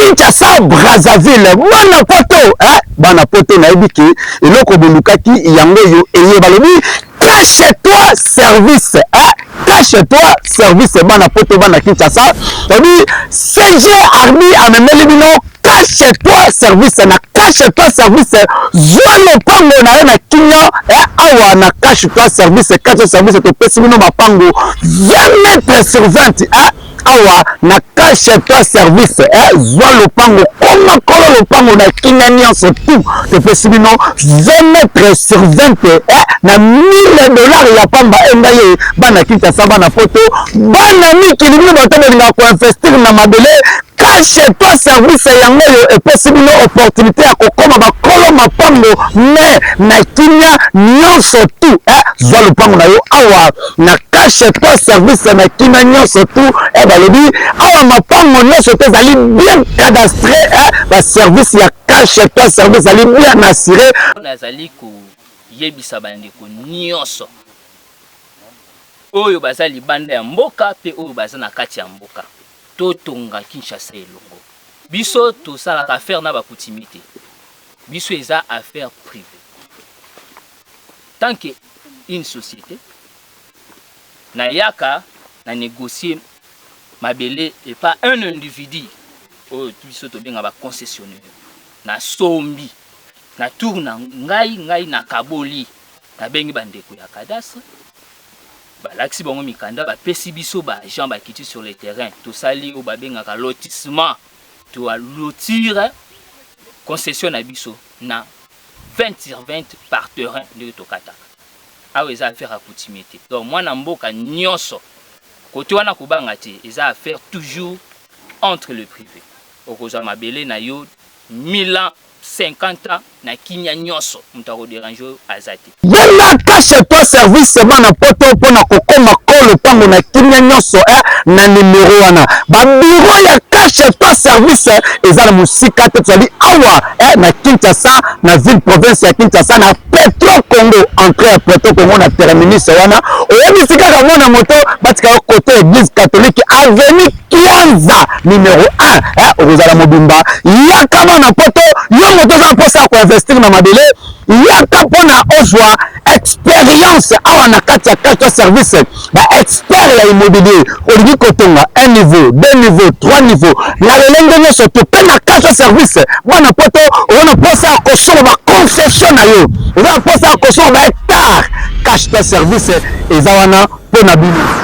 Kinshasa Brazzaville. Bana poto eh? Bana poto, nayebi ke eloko bolukaki yango oyo eye. Balobi cache toi service eh? Cache toi service. Bana poto, bana Kinshasa, balobi CG Arbi amemeli bino cache toi service. Na cache toi service, zwa lopango na yo na kimia eh, awa na cache toi service. Cache toi service, topesi bino mapango 20 mètres sur 20 eh, awa na cache toi service eh, zwa lopango, koma kolo lopango na kimia nyonso tu. Topesi bino 20 mètres sur 20 eh, na 1000 $ ya pamba. Engai ye, bana Kinshasa, bana poto, bana mikili, bino bato bolingaka koinvestir na mabele, cache toi service yango oyo epesi bino opportunité ya kokóma bakolo mapango me na kimia nyonso tu eh, zwa lopango na yo awa na cache toi service na kimia nyonso tu eh, balobi awa mapango nyonso te ezali bien cadastré eh, baservice ya cache toi service ezali bien assuré. Nazali koyebisa bandeko nyonso oyo baza libanda ya mboka mpe oyo baza na kati ya mboka, totonga Kinshasa elongo. Biso tosalaka affaire na bacoutumier te, biso eza affaire privée. Tant que une société, nayaka na négocier mabele epa un individu oyo biso tobenga baconcessionnaire. Nasombi na tour na ngai, ngai nakaboli, nabengi bandeko ya cadastre, balakisi bango mikanda, bapesi biso baagent, bakiti sur le terrain, tosali oyo babengaka lotissement, tolotir concession na biso na 20 sur 20 par terrain ndenge tokataka awa. Eza affaire ya coutumier te. Donc mwana mboka nyonso kote wana kobanga te, eza affaire toujours entre le privé. Okozwa mabele na yo 1000 ans, 50 ans na kimia nyonso, moto akodéranger oyo aza te. Benga cache toi service, bana poto, mpona kokóma ko lopango na kimia nyonso eh, na nimero wana. Babiro ya cache toi service eza na mosika te, tozali awa eh, na Kinshasa, na ville province ya Kinshasa, na Petro Congo, entrée ya Petro Congo na terminus wana. Oyebisi kaka mona moto batika yo côté église catholique, avenue Kianza numéro 1 eh, okozala mobimba. Yaka bana poto, yo moto oza mposa ya koinvestir na mabele, yaka mpona ozwa expérience awa na kati ya Cache Service, baexpert ya immobilier. Olingi kotonga un niveau, deux niveau, trois niveau, na lolenge nyonso to mpe na Cache Service. Bana poto, oza na mposa ya kosomba baconcession na yo, oza na mposa ya kosomba bahectare, Cache Service eza wana mpo na bino.